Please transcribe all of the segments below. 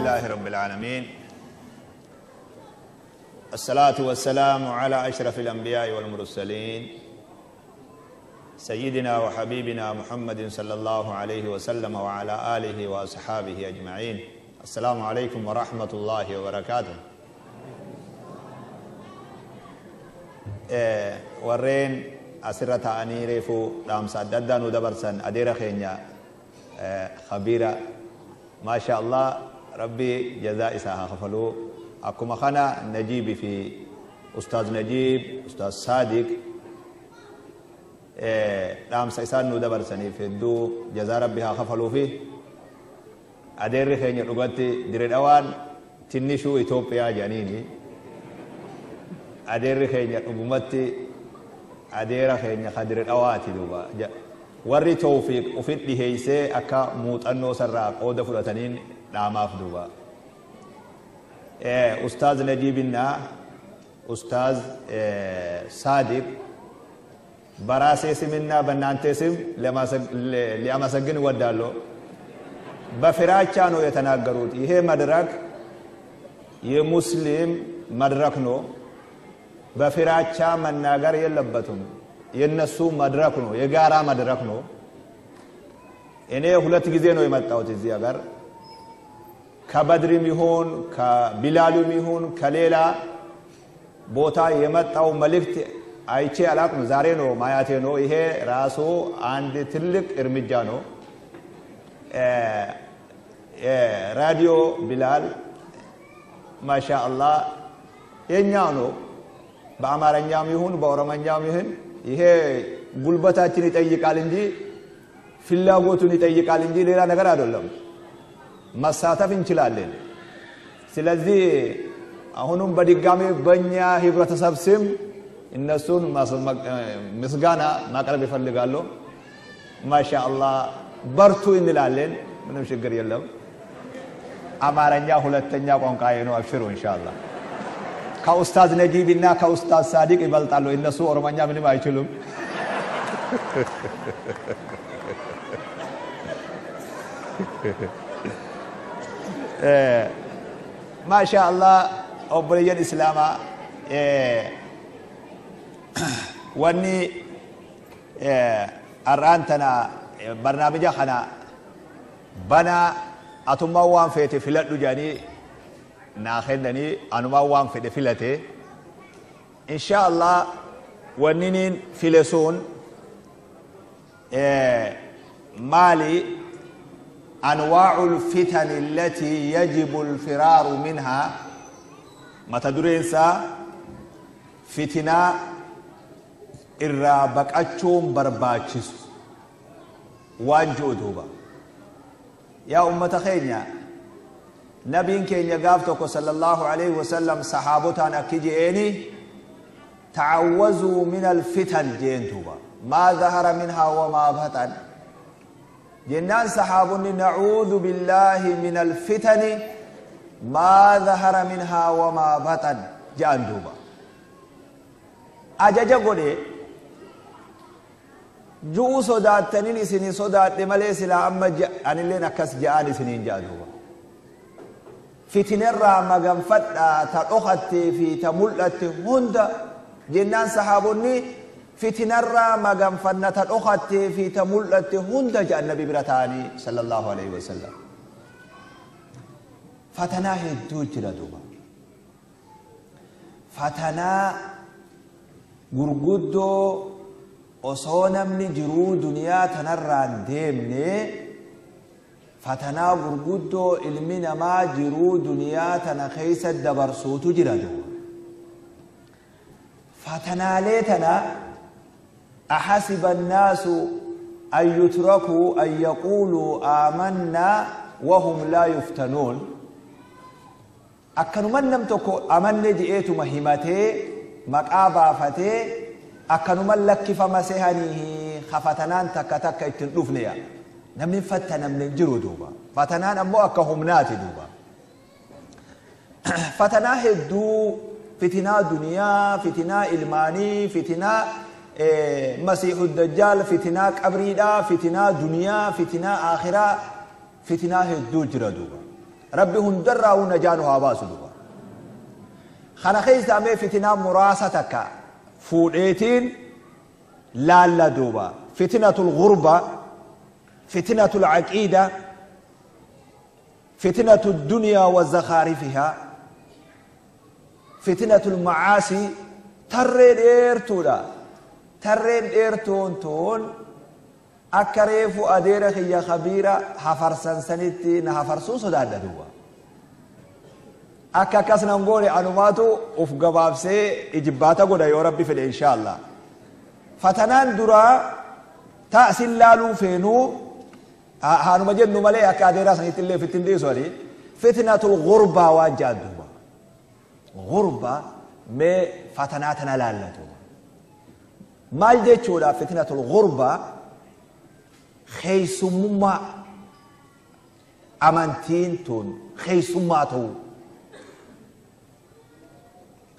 لله رب العالمين، الصلاة والسلام على أشرف الأنبياء والمرسلين، سيدنا وحبيبنا محمد صلى الله عليه وسلم وعلى آله وأصحابه أجمعين. السلام عليكم ورحمة الله وبركاته. Warreen asirra taa'anii reefuu dhaamsa adda addaa nu dabarsan, adeera keenya khabiira, maasha Allah, Rabbi jazaa isaa haa kafaluu. Akkuma kana Najiibi fi Ustaaz Najiib, Ustaaz Saadiq, dhaamsa isaan nu dabarsaniif hedduu jazaa Rabbi haa kafaluu. Fi adeerri keenya dhugatti Dire Dhawaan tinnishuu Itoophiyaa jedhaniini, adeerri keenya dhugumatti adeera keenya ka Dire Dhawaati. Duuba warri Tawfiiq ufit dhiheeysee akka muuxannoo sarraa qooda fudhataniin dhaamaaf. Duuba Ustaaz Najiibinna Ustaaz Saadiq በራሴ ስምና በእናንተ ስም ሊያመሰግን እወዳለሁ። በፍራቻ ነው የተናገሩት። ይሄ መድረክ የሙስሊም መድረክ ነው። በፍራቻ መናገር የለበትም። የነሱ መድረክ ነው፣ የጋራ መድረክ ነው። እኔ 2 ጊዜ ነው የመጣሁት እዚህ ሀገር። ከበድርም ይሁን ከቢላሉም ይሁን ከሌላ ቦታ የመጣው መልእክት አይቼ አላቅም። ዛሬ ነው ማያቴ ነው። ይሄ ራሱ አንድ ትልቅ እርምጃ ነው። ራዲዮ ቢላል ማሻ አላህ የኛ ነው። በአማርኛም ይሁን በኦሮመኛም ይሁን ይሄ ጉልበታችን ይጠይቃል እንጂ፣ ፍላጎቱን ይጠይቃል እንጂ ሌላ ነገር አይደለም። መሳተፍ እንችላለን። ስለዚህ አሁንም በድጋሚ በእኛ ህብረተሰብ ስም እነሱን ምስጋና ማቅረብ ይፈልጋለሁ። ማሻ አላህ በርቱ እንላለን። ምንም ችግር የለም። አማርኛ ሁለተኛ ቋንቋዬ ነው። አብሽሩ ኢንሻአላህ። ከኡስታዝ ነጂብና ከኡስታዝ ሳዲቅ ይበልጣሉ። እነሱ ኦሮሞኛ ምንም አይችሉም። ማሻ አላህ obboleeyyan islaamaa, wanni har'aan tana barnaamija kana banaa atummaan waan feete filadhu jedhanii naa kennanii, anumaan waan fedhe filate. Insha Allah wanni niin file sun maali? أنواع الفتن التي يجب الفرار منها. mata dureen isaa fitinaa irraa baqachuun barbaachisu waan ji'u. Duuba yaa ummata keenya, nabiin keenya gaaf tokko sallallahu alaihi wasallam sahaabotaan akki je'eeni, تعوذوا من الفتن jeen. Duuba ما ظهر منها وما بطن jennaan sahaabonni نعوذ بالله من الفتن ما ظهر منها وما بطن jedhan. Duuba ajaja godhe ju'uu sodaattaniin isinii sodaadhe malee silaa amma anilleen akkas ja'aan isiniin ja'a. Duuba fitinarraa maganfadhaa ta dhokattee fi ta mul'atte hunda jennaan sahaabonni fitinarraa maganfanna ta dhokattee fi ta mul'atte hunda jedhan nabi bira ta'anii sallallahu alaihi wasallam. Fatanaa hedduu jira. Duuba fatanaa gurguddoo osoo namni jiruu duniyaa tanarraan deemne, fatanaa gurguddoo ilmi namaa jiruu duniyaa tana keessa dabarsuutu jira. Duuba fatanaalee tana أحسب الناس أن يتركوا أن يقولوا آمنا وهم لا يفتنون. Akkanuman nam tokko amanne je'eetuma himatee maqaa baafatee akkanuman lakkifama sehanii fatanaan takka takka ittiin dhufne yaa namni fattanamne hin jiru. Duuba fatanaan ammoo akka humnaati. Duuba fatanaa hedduu, fitinaa duniyaa, fitinaa ilmaanii, fitinaa masiixu dajjaal, fitinaa qabriidhaa, fitinaa duniyaa, fitinaa aakhiraa, fitinaa hedduu jira. Duuba Rabbi hundarraa najaa nu haa baasu duuba. Kana keessa mee fitinaa muraasa takka fuudheetiin laalla duuba. Fitinatul ghurba, fitinatul aqiida, fitinatul dunyaa wa zakhaarifihaa, fitinatul macaasii. Tarree dheertuudha. Tarreen dheertuun tun akka reefu adeera kiyya kabiira hafarsan sanitti na hafarsuu sodaadha duuba. Akka akkas nan goone anumaatu uf gabaabsee ijibbaata godha yoo Rabbi fedhe inshaallah. Fatanaan duraa taasin laaluu feenuu haanuma jennu malee akka adeeraa sanitti illee ofitti hin dhiisu ani. Fitnatul gurbaa waan jedhan duuba. Gurbaa mee fatanaa tana laalla duuba. Maal jechuudha fitnatul gurbaa? Keessummummaa amantiin tun keessummaa ta'uu.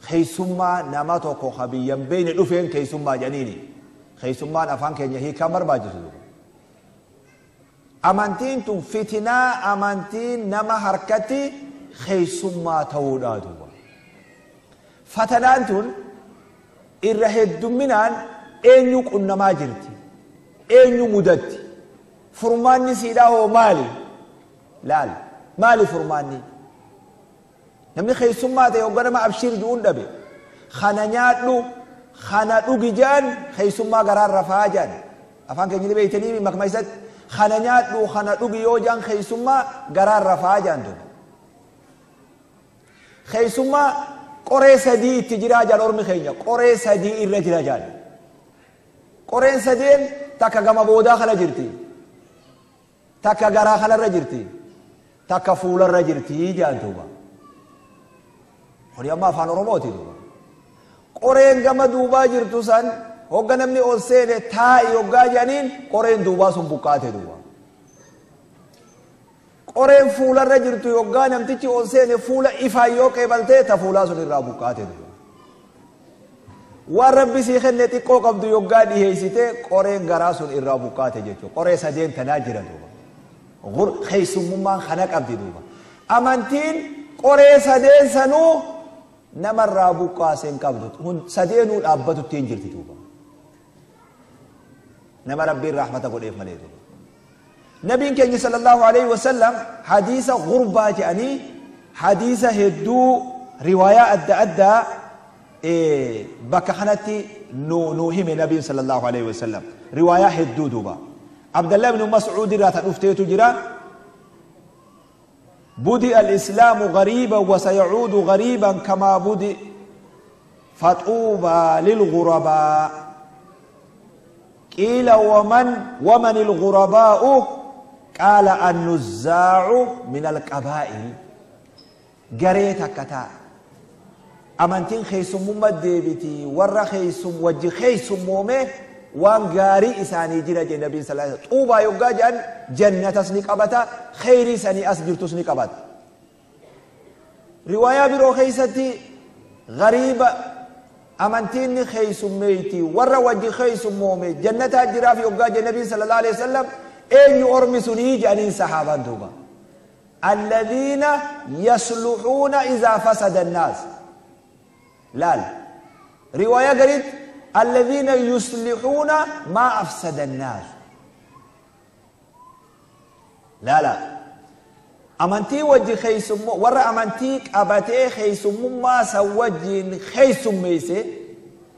Keessummaa nama tokko ka biyya hin beekne dhufeen keessummaa jedhaniini. Keessummaan afaan keenya hiikaan barbaachisu duuba. Amantiin tun fitinaa amantiin nama harkatti keessummaa ta'uudha duuba. Fatanaan tun irra heddumminaan eenyu qunnamaa jirti? Eenyu mudatti? Furmaanni siidhaa hoo maali? Laal, maali furmaanni? Namni keessummaa ta'e hogga nama abshiir ju'uun dhabe. Kana nyaadhu, kana dhugi jaan keessummaa garaan rafaa jaan. Afaan keenya ni beektanii makma isatti. Kana nyaadhu, kana dhugi yoo jaan keessummaa garaan rafaa jaan duuba. Keessummaa qoree sadii itti jiraa jaan ormi keenya. Qoree sadii irra jira jaan. Qoreen sadeen takka gama boodaa kana jirti. Takka garaa kanarra jirti. Takka fuularra jirti jaan duuba. Kuni amma afaan Oromooti duuba. Qoreen gama duubaa jirtu san hogga namni ol seene taa'i hoggaa jedhaniin qoreen duubaa sun buqqaate duuba. Qoreen fuularra jirtu hoggaa namtichi ol seene fuula ifaan yoo qeebaltee ta fuulaa sun irraa buqqaate duuba. Waan Rabbi sii kenne xiqqoo qabdu yoggaa dhiheessite qoreen garaa sun irraa buqqaate jechuudha. Qoree sadeen tanaa jira duuba. Keessummummaan kana qabdi duuba. Amantiin qoree sadeen sanuu namarraa buqqaasee hin qabdu. Sadeenuu dhaabbatutti hin jirti duuba. Nama Rabbiin rahmata godheef malee duuba. Nabiin keenya sallallahu alaihi wasallam hadiisa gurbaa jedhanii hadiisa hedduu riwaayaa adda addaa bakka kanatti nu hime nabiin sallallahu alaihi wasallam. Riwaayaa hedduu duuba. Abdallah ibn Mas'uud irraa ta dhufteetu jira. بدأ الإسلام غريبا وسيعود غريبا كما بدأ فطوبى للغرباء. قيل ومن الغرباء؟ قال النزاع من القبائل. قريتك كتا أمانتين خيسم مدبتي ور خيسم وجه خيسم مومه وان غاري إساني جرى النبي صلى الله عليه وسلم. طوبى يوغا جن جنة سنك أبتا خيري سني أسجرت سنك أبتا. رواية برو خيستي غريبة أمانتين خيسم ميتي ور وجه خيسم مومه جنة جرى في يوغا جن النبي صلى الله عليه وسلم. أين يرمي سني جانين صحابة دوبا الذين يصلحون إذا فسد الناس. لا رواية قريت الذين يصلحون ما أفسد الناس. لا لا أمانتي وجه خيسم ورا أمانتيك أبتي خيسم ما سوجين خيسم ميسي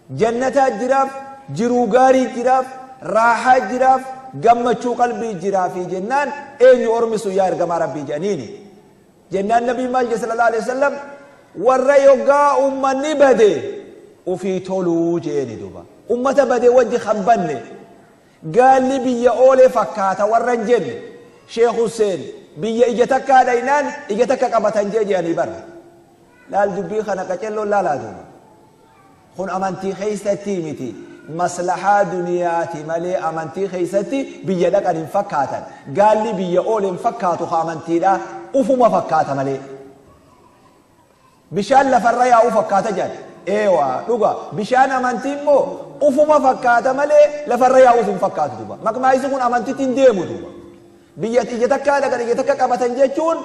جنة جراف جروغاري جراف راحة جراف gammachuu qalbii jiraa fi jennaan eenyu ormi sun yaa ergamaa rabbii jedhaniini. Jennaan nabii maal jedhe sallallahu alaihi wasallam warra yoggaa ummanni bade ufii toluu jeeni duuba. Ummata bade wajji kan banne gaalli biyya oolee fakkaata warra hin jenne Sheekh Hussein biyya ija takkaa dhaynaan ija takka qabatan jee jedhanii bara. Laal dubbii kana qacelloon laalaa duuba. Kun amantii keessatti miti. Maslahaa duniyaati malee amantii keessatti biyya dhaqan hin fakkaatan. Gaalli biyya oole hin fakkaatu haa amantiidha. Ufuma fakkaata malee. Bishaan lafarra yaa'u fakkaata jedhan. Eewa dhuga bishaan amantii immoo ufuma fakkaata malee lafarra yaa'uus hin fakkaatu duuba. Maqmaayisi kun amantiitti hin deemu duuba. Biyya ija takkaa dhaqan ija takka qabatan jechuun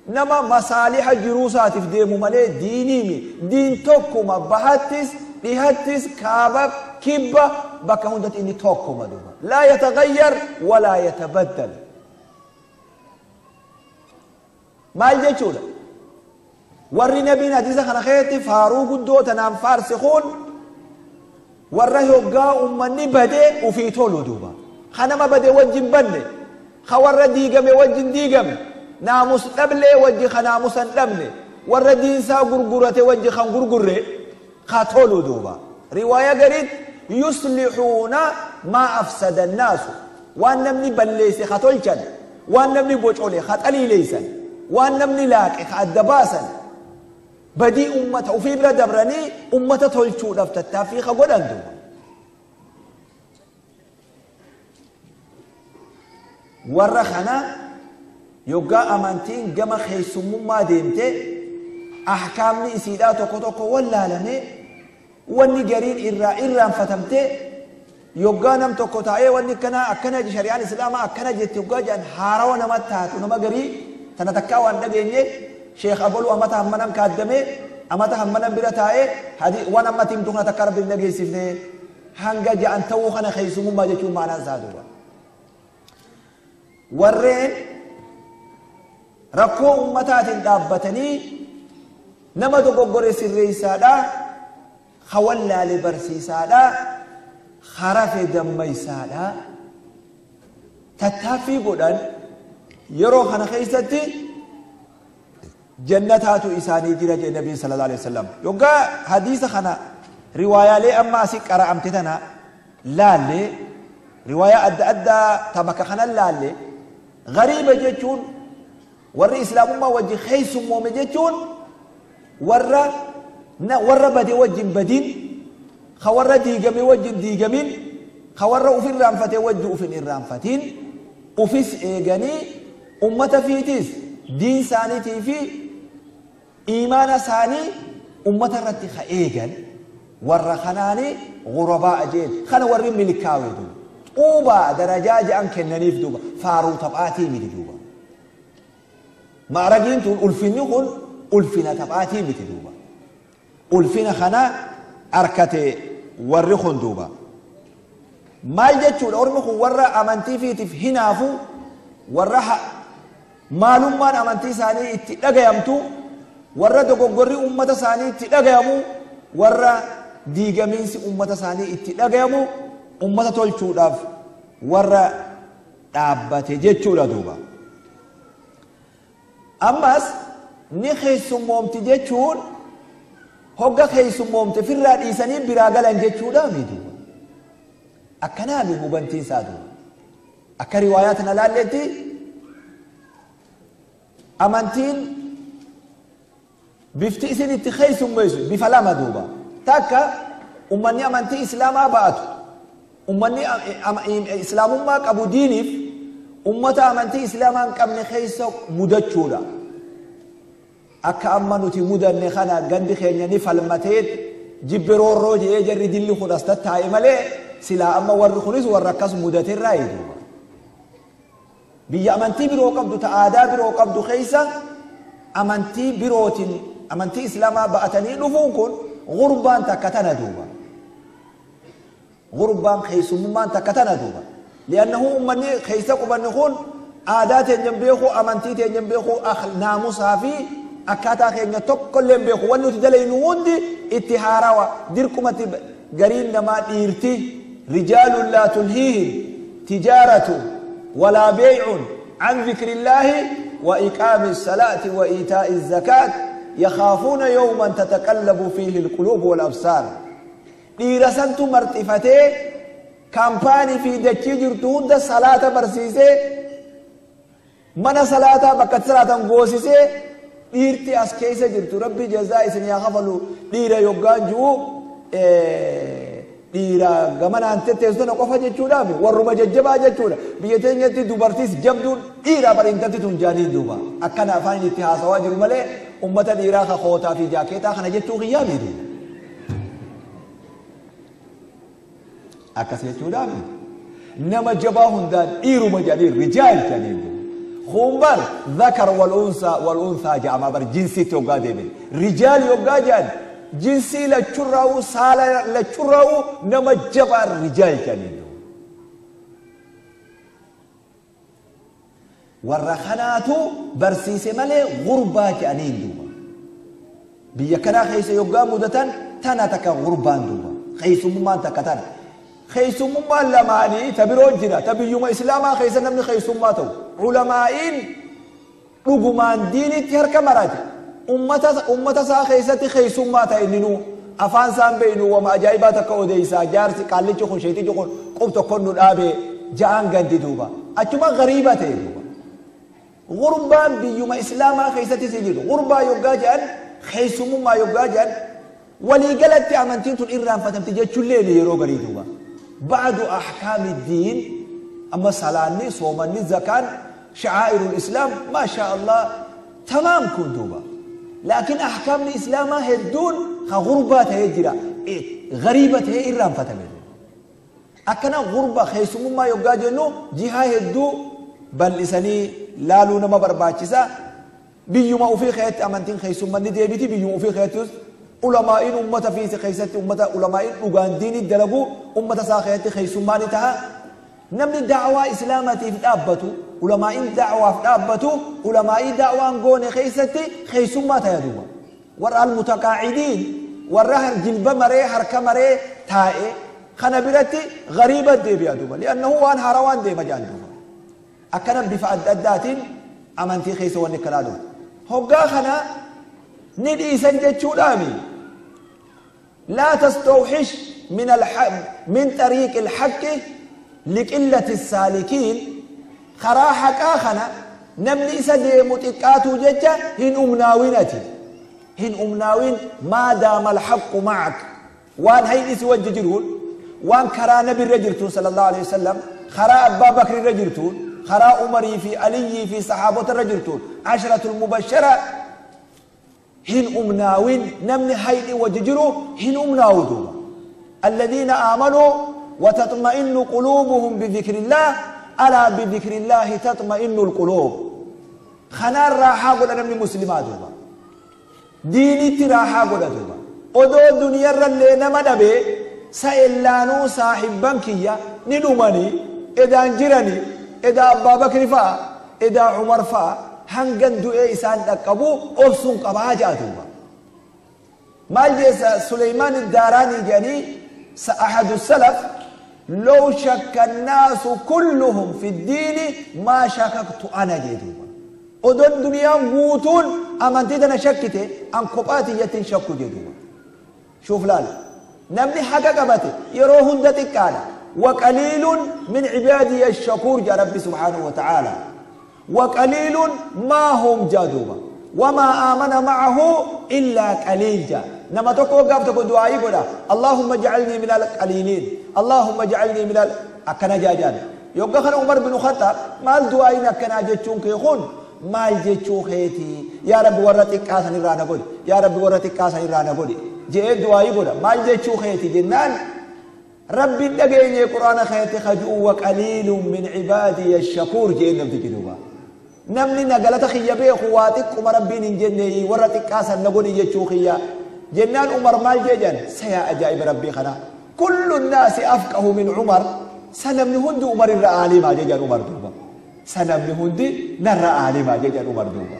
Nama masaaliha jiruu isaatiif deemu malee diiniimi. Diin tokkuma bahattis dhihattis kaaba kibba bakka hundatti inni tokkuma duuba. Laa yataghayyar walaa yatabaddal. Maal jechuudha? Warri nabiin hadiisa kana keessatti faaruu guddoo tanaan faarse kun warra hoggaa ummanni badee ufii tolu duuba. Ka nama bade wajjin banne, ka warra diigame wajjin diigame, naamus dhablee wajji ka naamusa hin dhabne, warra diinsaa gurgurate wajji kan gurgurre ka tolu duuba. Riwaaya gariit yuslixuuna maa afsada annaasu, waan namni balleesse ka tolchan, waan namni bocole ka xaliileeysan, waan namni laaqe ka adda baasan, badii ummata ufii bira dabranii ummata tolchuudhaaf tattaaffii ka godhan duuba. Warra kana yoggaa amantiin gama keessummummaa deemte ahkaamni isiidhaa tokko tokko wallaalame, wanni gariin irraa irraanfatamte, yoggaa nam tokko taa'ee wanni akkana akkana shari'aan islaamaa akkana jette yoggaa jedhan haarawa namatti taatu nama garii tana takkaa waan dhageenye sheekh abaluu amata hammanan kaaddame amata hammanan bira taa'ee waan ammatti himtu kana takkaa rabbi hin dhageessifne hanga ja'an ta'uu kana keessummummaa jechuun maanaan isaa duuba. Warreen rakkoo ummataatiin dhaabbatanii nama dogoggore sirreessaadha, ka wallaale barsiisaadha, harafe dammaysaadha, tattaaffii godhan yeroo kana keessatti jannataatu isaanii jira jedhe nabiin sallallahu alaihi wasallam. Yoggaa hadiisa kana riwaayaalee amma asii qara'amte tana laalle, riwaayaa adda addaa ta bakka kana laalle, gariiba jechuun warri islaamummaa wajjin keessummoome jechuun warra bade wajjin badin, ka warra diigame wajjin diigamin, ka warra uf irraanfate wajji uf hin irraanfatin, ufis eeganii ummata fiitis diin isaaniitii fi iimaana isaanii ummata irratti ka eegan warra kanaani ghurabaa jeen. Kana warri milkaawe duuba xuubaa darajaa je'an kennaniif duuba faaruu taphaatii miti duuba. Maaragiin tun ulfinni kun ulfina taphaatii miti duuba. Ulfina kana arkate warri kun duuba. Maal jechuudha? Ormi kun warra amantii fiitiif hinaafu, warra maalummaan amantii isaanii itti dhagayamtu, warra dogoggorri ummata isaanii itti dhagayamu, warra diigamiinsi ummata isaanii itti dhagayamu, ummata tolchuudhaaf warra dhaabbate jechuudha duuba. Ammas ni keessummoomti jechuun hogga keessummoomte firraa dhiisanii biraa galan jechuudha miti. Akkanaami hubantiin isaa duuba. Akka riwaayaa tana laalletti amantiin bifti isin itti keessummeessu bifa lama duuba. Takka ummanni amantii islaamaa ba'atu, ummanni islaamummaa qabu diiniif ummata amantii islaamaa hin qabne keessa mudachuudha. Akka amma nuti mudanne kana gandi keenya ni falmatee jibbiroorroo jedhee jarri dilli kun as tattaa'e malee silaa amma warri kunis warra akkas mudaterraa duuba. Biyya amantii biroo qabdu ta aadaa biroo qabdu keessa amantii birootiin amantii islaamaa ba'atanii dhufuun kun gurbaan takka tana duuba. Gurbaan keessummummaan takka tana duuba. Li'annahu ummanni keessa qubanni kun aadaa teenya beeku, amantii teenya beeku, naamusaa fi akkaataa keenya tokkollee beeku. Wanni nuti dalaynu hundi itti haarawa. Dirqumatti gariin namaa dhiirti rijaalun laa tulhiihim tijaaratu walaa beey'un an dhikrillaahi wa iqaami salaati wa iitaa'i zakaat yakhaafuuna yawman tataqallabu fiihi alquluubu wal absaar. Dhiira santu marxifatee kaampaanii fi dachii jirtu hunda salaata barsiisee mana salaataa bakka salaatan goosisee dhiirti as keessa jirtu rabbi jazaa isin yaa kafalu dhiira yoggaan ji'u dhiira gamanaan tetteessitoota qofa jechuudhaaf warruma jajjabaa jechuudha. Biyya teenyatti dubartiis jabduun dhiira bara intalti tun jaaniin duuba. Akkana afaan itti haasawaa jiru malee ummata dhiiraa ka kootaa fi jaakeetaa kana jechuu kiyyaa miti. Akkas jechuudhaaf nama jabaa hundaan dhiiruma jedhanii rijaal jedhanii duuba. Khumbar dhakar wal unsa wal unthaa ja'ama bar jinsiitti hoggaa deebiin. Rijaal hoggaa jedhan jinsii lachurraa'u saala lachurraa'u nama jabaa rijaal jedhaniin. Warra kanaatu barsiise malee gurbaa jedhaniin duuba. Biyya kanaa keessa yoggaa mudatan tana takka gurbaan duuba. Keessummaan takka tana. Keessummaan lamaanii ta biroo jira. Ta biyyuma islaamaa keessa namni keessummaa ta'u. Ulamaa'iin dhugumaan diinitti harka marate. Ummata isaa keessatti keessummaa ta'e inni nuu. Afaan isaan beeynu wama ajaa'ibaa takka odeessaa. Jaarsi qaallichi kun sheetichi kun qub tokkoon nu dhaabe ja'aan gandi duuba. Achuma gariiba ta'e duuba. Gurbaan biyyuma islaamaa keessatti si jiru. Gurbaa yoggaa jedhan keessummaa yoggaa jedhan waliigalatti amantiin tun irraanfatamti jechuullee yeroo garii duuba. Ba'adu ahkaami diin amma salaanni soomanni zakaan sha'aa'irul islaam maasha Allah tamaam kun duuba. Laakiin ahkaamni islaamaa hedduun ka gurbaa ta'ee jira. Gariiba ta'ee irraanfatame. Akkana gurbaa keessummaa yoggaa jennu jihaa hedduu bal'isanii laaluu nama barbaachisa. Biyyuma ofii keessatti amantiin keessummaa ni deebiti. Biyyuma ofii keessattis ulamaa'iin ummata fi keessatti ummata ulamaa'iin dhugaan diinii dalagu ummata isaa keessatti keessummaa ni ta'a. Namni da'awaa islaamatiif dhaabbatu ulamaa'iin da'awaaf dhaabbatu ulamaa'ii da'awaan goone keessatti keessummaa ta'a duuba. Warra almutaqaa'idiin warra jilba maree harka maree taa'e kana biratti gariiba deebi'a duuba. Li'annahu waan haarawaan deema jaan duuba. Akkana bifa adda addaatiin amantii keessa wanni akkanaa dhufu. Hoggaa kana ni dhiisan jechuudhaami. Laa tastawxish min xariiqi alhaqqi liqillati saalikiin. Karaa haqaa kana namni isa deemu xiqqaatuu jecha hin umnaawin ati. Hin umnaawin maa daama alhaqqu ma'ak. Waan hayni si wajji jiruun waan karaa nabirra jirtuun sallallahu alaihi wasallam karaa abbaa bakrirra jirtuun karaa umarii fi aliyyii fi saxaabotarra jirtuun ashratul mubashara hin umnaawin namni hayni wajji jiru hin umnaawu duuba. Alladhiina aamanuu وتطمئن قلوبهم بذكر الله ألا بذكر الله تطمئن القلوب. خنار راحة قل أنا من مسلمات دوبا. ديني تراحة قل دوبا. ودو دنيا اللي نما نبي سإلانو صاحب بنكية ندومني إذا انجرني إذا أبا بكر فا إذا عمر فا هنگن دوئي إسان تقبو أبسون قباجا دوبا. مالجيس سليمان الداراني جاني أحد السلف لو شك الناس كلهم في الدين ما شككت أنا جدوبا. ودون دنيا موتون أمانتي أنا شكتي أن كوباتي يتن شكو جدوبا. شوف لالا نمني حقا قبتي يروهن دتكالا وقليل من عبادي الشكور جا ربي سبحانه وتعالى وقليل ما هم جادوبا وما آمن معه إلا قليل جا. نما تكو قافتك دعائي قولا اللهم اجعلني من القليلين اللهم اجعلني من أكنا جاجان يوقع عمر بن الخطاب مال دعائنا أكنا جتشون كيخون مال جتشو خيتي يا رب ورتك كاسن رانا قولي يا رب ورتك كاسن رانا قولي جئ دعائي قولا مال جتشو خيتي جنان ربي دقيني قرآن خيتي خجو وقليل من عبادي الشكور جئ نمتك دوبا. نمني نقلت خيبي خواتك عمر ربي نجني ورتك كاسن نقولي جتشو خيا جنان عمر مال جيجان سيا أجائب ربي خنا كل الناس أفقه من عمر سنمني هند عمر الرعالي ما جيجان عمر دوبا سنمني هند نرعالي ما جيجان عمر دوبا.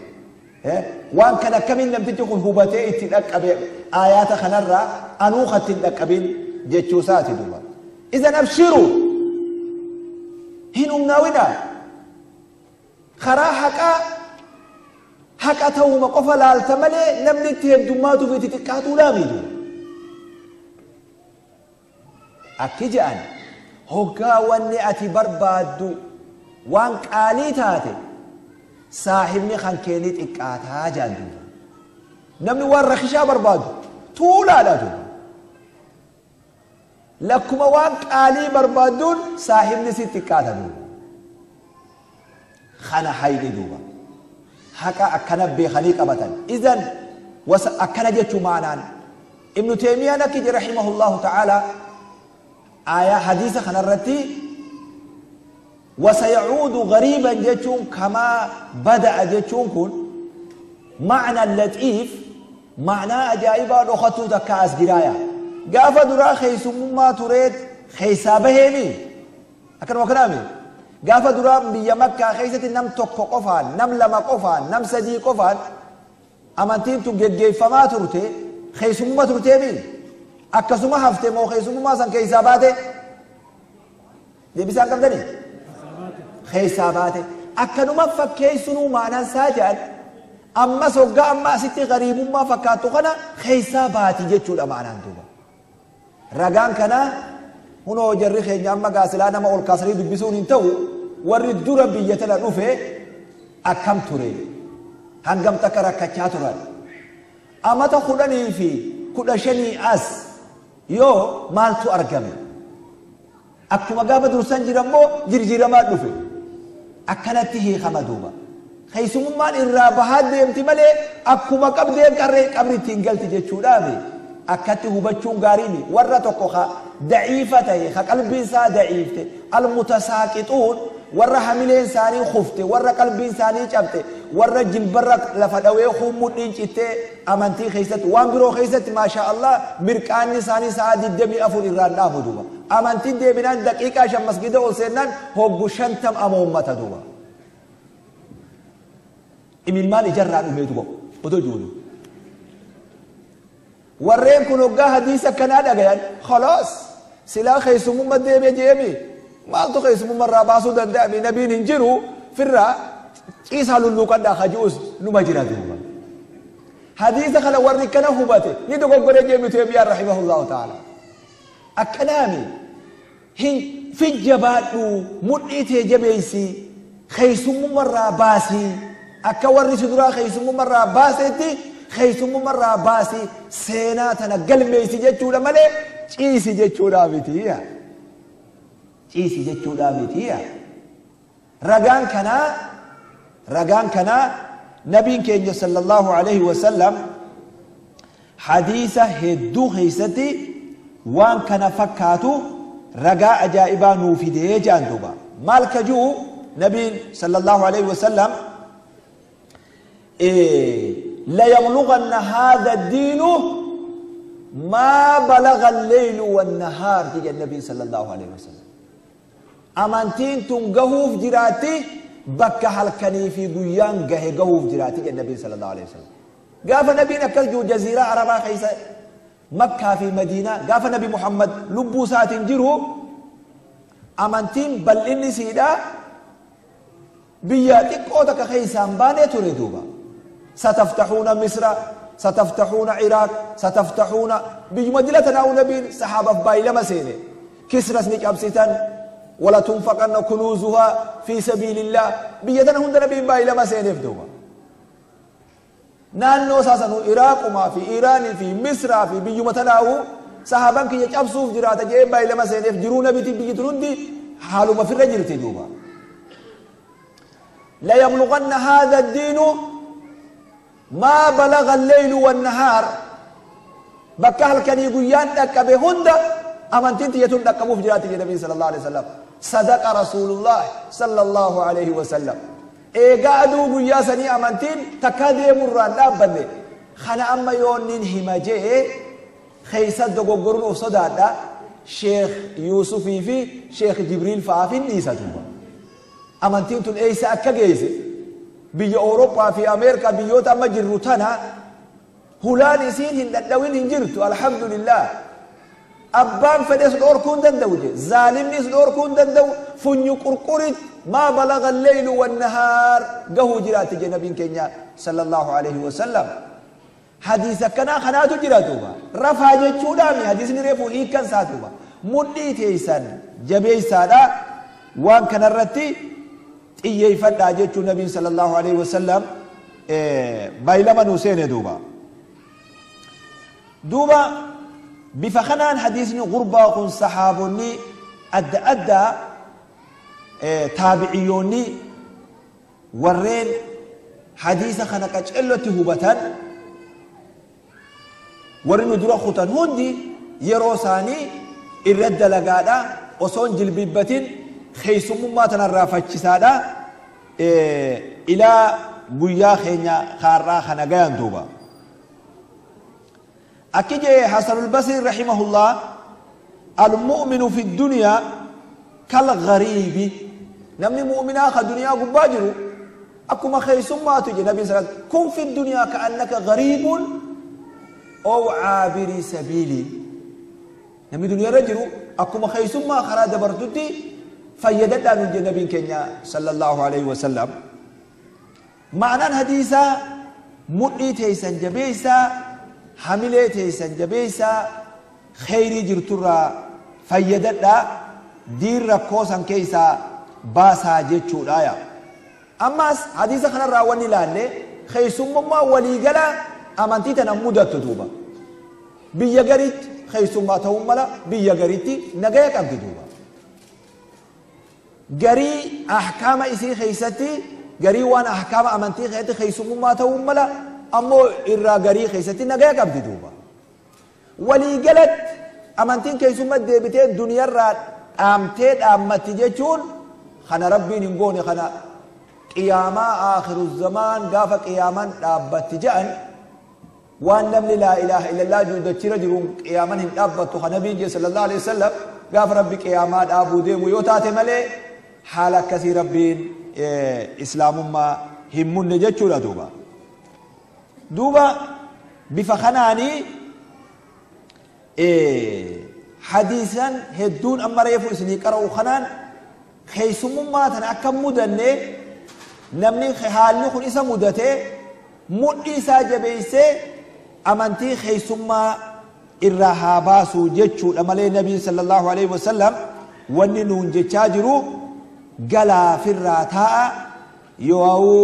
وان كان كمين لم تجيكم هبتي تلقى آيات خنرة أنوخة تلقى جيتشوساتي دوبا. إذا أبشروا هن أمناونا خرا حقا حقا توما قفا لالتملي نمني تهدماتو في تتكاتو لاميدو. أكي جان هقا واني أتي بربادو وان قالي تاتي صاحبني خانكيني تكاتا جان دوبا. نمني وان رخشا بربادو طولا لا دوبا. لكما وان قالي بربادون صاحبني ستكاتا دوبا. خنا حيدي دوبا. حقا أكنا بخليق أبدا. إذن أكنا جتشو معنان ابن تيمية نكج رحمه الله تعالى آية حديثة خنرتي وسيعود غريبا جتون كما بدأ جتون كن معنى اللطيف معنى أجائبا لخطو تكاس جرايا قافة درا خيسم ما تريد خيسابهني أكن وكلامي قافة درا بيا مكة خيسة نم تكو قفان نم لما قفان نم سدي قفان أمانتين تجيب فما ترتي خيسم ما ترتي بي أكسوما هفته مو خيسم ما سن كيساباته دي بيسان كم دني خيساباته أكنما فكيسنو معنا ساجد أما سوغا أما ستي غريب ما فكاتو خنا خيساباتي جتشو الأمانة دوبا رجان كنا هنا جري خيني أما قاسلانا ما أول كاسري دبسون انتو ورد دورا بيتلا نوفي أكم توري هنگم تكرا كچاتورا أما تخدني في كدشني أس يو مالتو أرجمي أكما قابة درسان جرمو جرجرما نوفي أكنته خمدوبا خيسممان الرابحات ديمتي مالي أكما قبدين كري قبري تنقلت جتشودامي أكته بچون غاريني ورا توكو ضعيفته خا قلبي سا ضعيفته المتساقطون ورا حملين ساني خفته ورا قلبي ساني چبته ورا جلبر لفدوي خمودين چته امانتي خيست وان برو خيست ما شاء الله مرقاني ساني سا ددمي افور الران دابو امانتي ديبنان دقيقه شم مسجد اولسنان هوغو شنتم امومته دوبا imilmaan ijarraa dhumeetu ba'u otoo jiru warreen kun hoggaa hadiisa akkanaa dhagayan khalaas silaa keessummaa deemee jeemi maaltu keessummaa irraa baasuu danda'ame nabiin hin jiru firraa ciisaa lulluuqadhaa haji'us numa jira duuba hadiisa kana warri kana hubate ni dogoggoree jeemi Teemiyaan rahimahullahu ta'ala akkanaami hin fijjabaadhu mudhii tee jabeessi keessummaa irraa baasii akka warri si duraa keessummaa irraa baasetti keessummaa irraa baasi seenaa tana galmeessi jechuudha malee ciisi jechuudha miti ciisi jechuudha miti ragaan kanaa nabiin keenya sallallahu alaihi wasallam hadiisa hedduu keessatti waan kana fakkaatu ragaa ajaa'ibaa nuu fidee jedhan duuba maal ka ji'u nabiin sallallahu alaihi wasallam ليبلغن هذا الدين ما بلغ الليل والنهار تجي النبي صلى الله عليه وسلم أمانتين تنقهوف جراتي بك هالكني في قيان قهوف جراتي النبي صلى الله عليه وسلم قاف نبينا كالجو جزيرة عربة خيسة مكة في مدينة قاف نبي محمد لبو ساتن جرو أمانتين بل إني سيدا بياتك أوتك خيسان باني تريدوبا ستفتحون مصر ستفتحون عراق ستفتحون بمدينتنا ونبي صحابة بايلما سيني كسرى سنك أبسيتان ولا تنفقن كنوزها في سبيل الله بيتنا هند نبي بايلما سيني فدوما نانو ساسنو عراق وما في إيران في مصر في بيومتنا صحابة كي يجابسوف جراتا جاي بايلما سيني جرونا بيتي بيترون دي حالو ما في الرجل تدوما لا يبلغن هذا الدين ما بلغ الليل والنهار بكهل كان يقولان دكبه هند أمانتين تيتون دكبوه في جرات النبي صلى الله عليه وسلم صدق رسول الله صلى الله عليه وسلم إيقادو قياسني أمانتين تكادي مران لا بني خنا أما يونين همجي خيسات دقوقرون أفصدادا شيخ يوسفي في شيخ جبريل فافين نيسا توبا أمانتين تون إيسا أكا بيا أوروبا في أمريكا بيوتا ما جرتنا هلان يسين هندوين هنجرتو الحمد لله أبان فدس الأوركون دندوجي ظالم نيس الأوركون دندو فنيو قرقرت ما بلغ الليل والنهار قهو جرات جنبين كينيا صلى الله عليه وسلم حديث كنا خناتو جراتوبا رفع جتشودامي حديث نريفو إيكان ساتوبا مدي تيسان جبيسانا وان كان الرتي xiyyeeffadhaa jechuun nabiin sallallahu alaihi wasallam baay'ilama nuu seene duuba. Duuba bifa kanaan hadiisni gurbaa kun sahaabonni adda addaa taabiciyyoonni warreen hadiisa kana qacellotti hubatan warri nu dura kutan hundi yeroo isaanii irra dalagaadha osoo hin jilbibbatin Keessummummaa tanarraa faccisaadha ilaa guyyaa keenya kaarraa kana gayan duuba. Akki jee Hasanul Basri rahimahullah, المؤمن في الدنيا كالغريب. Namni mu'minaa ka duniyaa gubbaa jiru akkuma keessummaatu je nabiin sallallahu alaihi. كن في الدنيا كأنك غريب أو عابر سبيل. Namni duniyaa irra jiru akkuma keessummaa karaa dabartutti fayyadadhaan je nabiin keenya sallallahu alaihi wasallam. Ma'anaan hadiisaa mudhii teessan jabeessaa, hamilee teessan jabeessaa, kheyrii jirturraa fayyadadhaa, diin rakkoo san keessaa baasaa jechuudha yaa. Ammas hadiisa kanarraa wanni ilaalle keessummummaa waliigala amantii tana mudattu duuba. Biyya gariitti keessummaa ta'uu mala, biyya gariitti nagaya qabdi duuba. Garii ahkaama isii keessatti, garii waan ahkaama amantii keessatti keessummummaa ta'uu mala, ammoo irraa garii keessatti nagaya qabdi duuba. Waliigalatti amantiin keessummaa deebitee duniyarraa dhaamtee dhaammatti jechuun kana rabbiin hin goone. Kana qiyaamaa aakhiru zamaan gaafa qiyaamaan dhaabbatti jedhan, waan namni laa ilaaha illallah jiru dachira jiruun qiyaaman hin dhaabbattu kan nabiin jee sallallahu alaihi wasallam, gaafa rabbi qiyaamaa dhaabuu deemu yoo taate malee haala akkasii rabbiin islaamummaa hin munne jechuudha duuba. Duuba bifa kanaanii hadiisan hedduun amma reefu isinii qara'u kanaan keessummummaa tana akka mudanne, namni haalli kun isa mudatee mudhii isaa jabeessee amantii keessummaa irraa haa baasu jechuudha malee nabiin sallallahu alaihi wasallam wanni nuun jechaa jiru galaafirraa taa'a yoo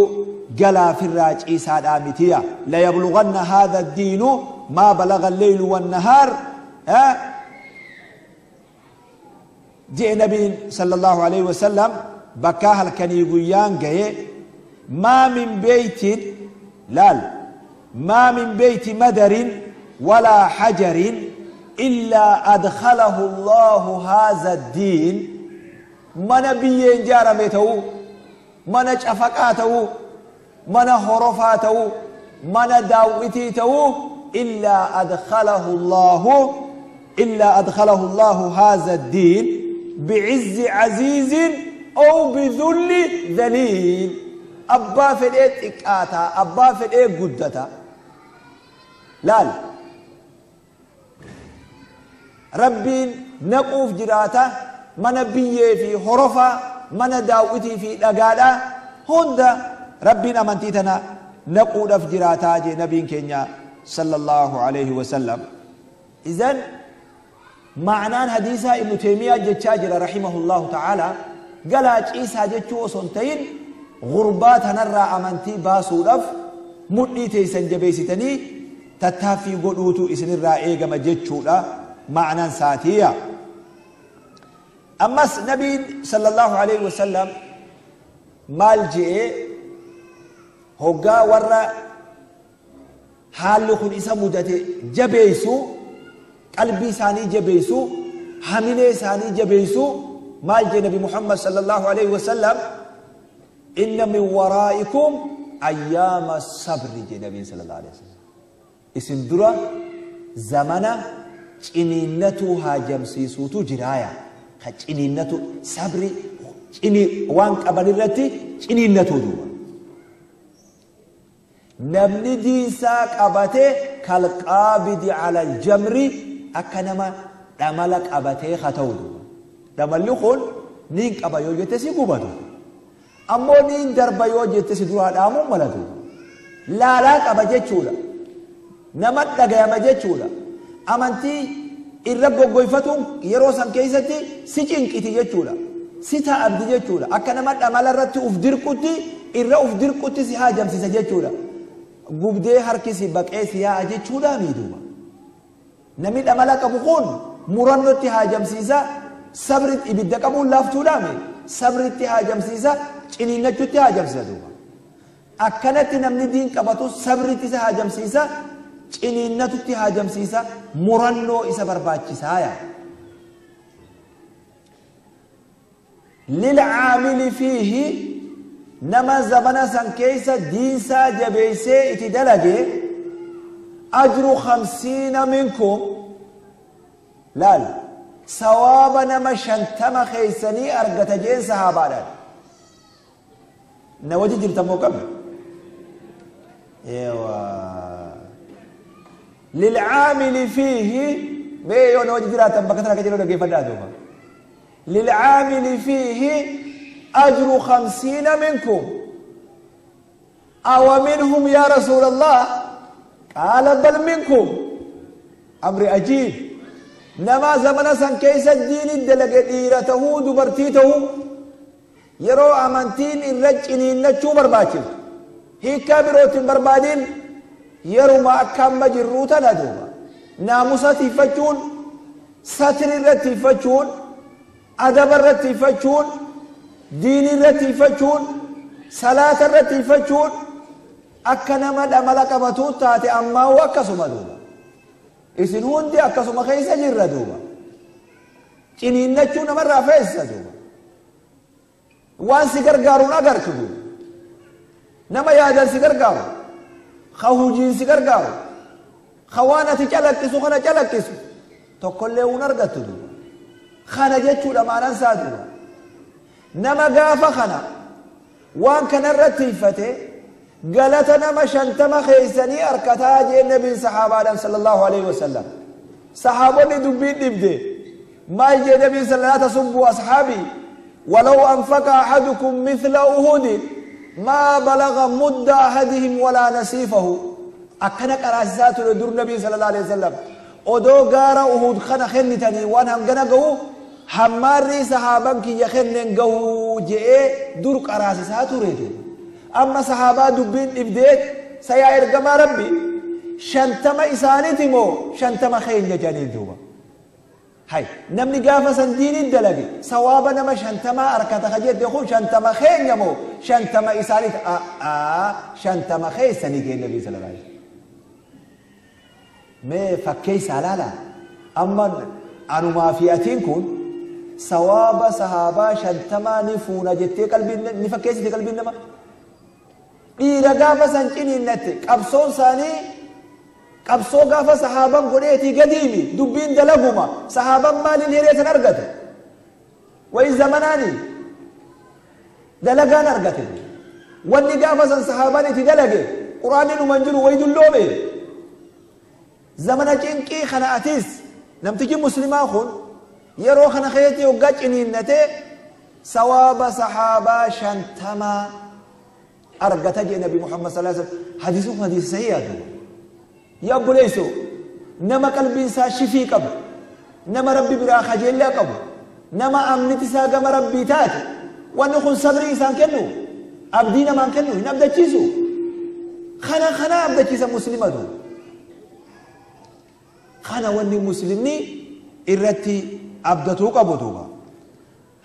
galaafirraa ciisaadhaa mitiya. ليبلغن هذا الدين ما بلغ الليل والنهار jee nabiin sallallahu alaihi wasallam. Bakkaa halkanii guyyaan gaye ما من بيت laal ما من بيت مدر ولا حجر إلا أدخله الله هذا الدين. Mana biyyeen ijaarame ta'uu, mana cafaqaa ta'uu, mana horofaa ta'uu, mana daawwitii ta'uu, إلا أدخله الله إلا أدخله الله هذا الدين بعز عزيز أو بذل ذليل. Abbaa fedhee xiqqaataa, abbaa fedhee guddataa, laal, rabbiin naquuf jiraata mana biyyee fi horofaa, mana daawwitii fi dhagaadhaa hunda rabbiin amantii tana naquudhaaf jiraataa jee nabiin keenya sallallahu alaihi wasallam. إذن ma'anaan hadiisaa Ibnu Teemiyaa jechaa jira rahimahullahu ta'ala, galaa ciisaa jechuu osoo hin ta'in gurbaa tanarraa amantii baasuudhaaf mudhii teessan jabeessitanii tattaaffii godhuutu isinirraa eegama jechuudha ma'anaan saatiya. Ammas nabiin sallallahu alaihi wasallam maal je'ee hoggaa warra haalli kun isa mudate jabeessu, qalbii isaanii jabeessu, hamilee isaanii jabeessu, maal jee nabi Muhammad sallallahu alaihi wasallam? إن من ورائكم أيام الصبر jee nabiin sallallahu alaihi wasallam. Isin dura zamana ciniinnatuu haajamsiisuutu jiraaya. Ka ciniinnatu sabri cini waan qaban irratti ciniinnatuu duuba. Namni diinsaa qabate كالقابض على الجمر, akka nama dhamala qabatee haa ta'u duuba. Dhamalli kun niin qaba yoo jette si gubatu. Ammoo niin darba yoo jette si duraa dhaamuu malatu. Laalaa qaba jechuudha. Nama dhagayama jechuudha. Amantii irra goggoyfatuun yeroo san keessatti si cinqiti jechuudha. Si ta'abdi jechuudha. Akka nama dhamala irratti uf dirqutti irra uf dirqutti si haajamsiisa jechuudha. Gubdee harki si baqee si yaa'a jechuudha miidhuba. Namni dhamala qabu kun murannootti haajamsiisa, sabri ibidda qabuun laaftuudhaami sabritti haajamsiisa, ciniinnachuutti haajamsiisa duuba. Akkanatti namni diin qabatu sabritti isa haajamsiisa, ciniinnatutti haajamsiisa, murannoo isa barbaachisaa yaa. Lilcaamili fiihi, nama zamana san keessa diinsaa jabeeysee iti dalage, ajru 50 minkum. Laal, sawaaba nama 50 keeysanii argata jeen sahaabaadhaan. Na waji jirtamoo qabna? Ewa, lilcaamili fiihi, mee yoo na waji jiraatan bakka tana ka jedhu dhaggeeffadhaa duuba. Lilcaamili fiihi ajru 50 minkum. Awa minhum ya rasuul Allah? Qaala bal minkum. Amri ajiib. Nama zamana san keessa diini dalage, dhiira tahuu dubartii tahuu, yeroo amantiin irra ciniinnachuu barbaachiftu, hiikkaa birootiin barbaadin, yeruma akka amma jirruu tana duuba, naamusa tiifachuun, satri irra tiifachuun, adaba irra tiifachuun, diini irra tiifachuun, salaata irra tiifachuun akka nama dhamala qabatuu taate. Ammaa'u akkasuma duuba, isin hundi akkasuma keessa jirra duuba. Ciniinnachuu namarraa feessisa duuba. Waan si gargaaruun agartu duuba, nama yaadan si gargaaru, ka hujiin si gargaaru, ka waan ati calaqqisu kana calaqqisu tokkollee hun argattu duuba. Kana jechuudha maanan isaa duuba. Nama gaafa kana waan kanarratti hiffate galata nama 50 keeysanii arkataa jeen nabiin sahaabaadhaan sallallahu alaihi wasallam. Sahaabonni dubbiin dhibde. Maal jee nabiin? Laa tasubbuu ashaabii, walaw anfaqa ahadukum mithla uhudin maa balaga mudda ahadihim walaa nasiifahu. Akkana qaraasisaa ture dur nabiin sallallahu alaihi wasallam. Odoo gaara Uhud kana kennitanii waan hangana gahu hammaarri sahaaban kiyya kenneen gahuu je'ee dur qaraasisaa ture. Amma sahaabaa dubbiin dhibdeet, sayaa ergamaa rabbi, 50 isaaniiti moo 50 keenya jedhanii duuba. Hay, namni gaafa san diiniin dalage sawaaba nama 50 harkata ka jette kun, 50 keenya moo 50 isaaniiti? A'aa, 50 keessanii jee nabii sallallahu alaihi wasallam. Mee fakkeessaa laala. Amma anumaa fi atiin kun sawaaba sahaabaa 50 ni fuuna jettee qalbiin ni fakkeessite qalbiin nama. Dhiira gaafa san ciniinnatte, qabsoon isaanii qabsoo gaafa sahaaban godheetii gadiimi. Dubbiin dalaguma. Sahaaban maaliin hiree san argate? Wayi zamanaani dalagaan argate. Wanni gaafa san sahaaban itti dalage quraanni dhuman jiru, wayi dulloome. Zamana cinqii kana atis namtichi muslimaa kun yeroo kana keessatti hoggaa ciniinnate sawaaba sahaabaa 50 argata jee nabi Muhammad sallallahu alaihi wasallam. Hadiisni kun hadiisa sahihaa duuba. Yaa obboleessoo, nama qalbiin isaa shifii qabu, nama rabbi biraa kajeellaa qabu, nama amniti isaa gama rabbii taate, wanni kun sabrii isaan kennu, abdii namaan kennu, hin abdachiisu. Kana abdachiisa muslima duuba. Kana wanni muslimni irratti abdatuu qabu duuba.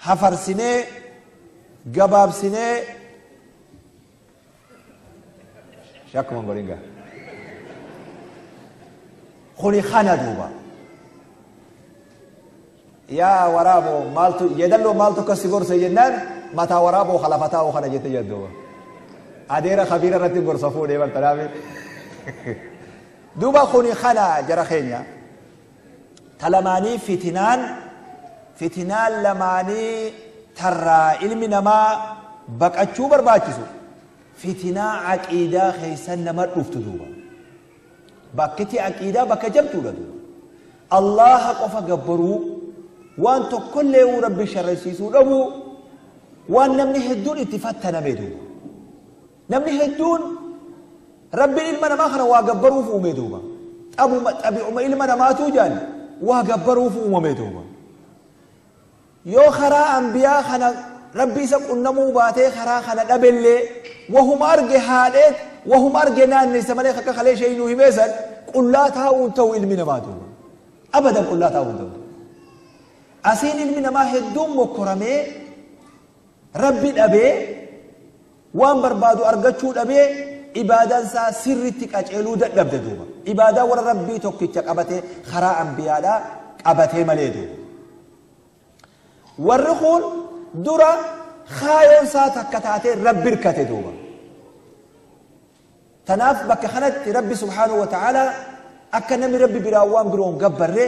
Hafarsinee gabaabsinee shakkuma godhin gaa. Kuni kana duuba. Yaa waraaboo, maaltu yeedalloo maaltu akkas si gorsa jennaan, mataa waraaboo kalafataa kana jette jedhuuba. Adeera kabiira irratti gorsa fuudhee bartanaafi. Duuba kuni kana jara keenya. Ta lamaanii fitinaan lamaanii tarraa ilmi namaa baqachuu barbaachisu, fitinaa aqiidaa keessa nama dhuftu duuba. Bakkiti aqiidaa bakka jabduudha duuba. Allaha qofa gabbaruu, waan tokkollee rabbi sharrisiisuu dhabuu, waan namni hedduun itti fattaname duuba. Namni hedduun rabbiin ilma namaa kana waa gabbaruuf uume duuba. Xabi'uma ilma namaatuu jaan waa gabbaruuf uumame duuba. Yoo karaa ambiyaa kana rabbi isa qunnamuu baatee karaa kana dhabellee, wahuma arge haadheet, wahuma arge naannessa malee akka kalee ishee nuu himeessan qullaa taa'uun ta'u ilmi namaa duuba. Abadan qullaa taa'uun ta'u. Asiin ilmi namaa hedduun mokkoramee rabbi dhabee, waan barbaadu argachuu dhabee, ibaadaan isaa sirritti qaceeluu dadhabde duuba. Ibaadaa warra rabbii tokkicha qabatee karaa ambiyaadhaa qabatee malee duuba. Warri kun Dura kaayoon isaa takka taatee Rabbi hirkate duuba. Tanaaf bakka kanatti Rabbi subhaanahu wa ta'aalaa akka namni Rabbi biraa waan biroon gabbarre,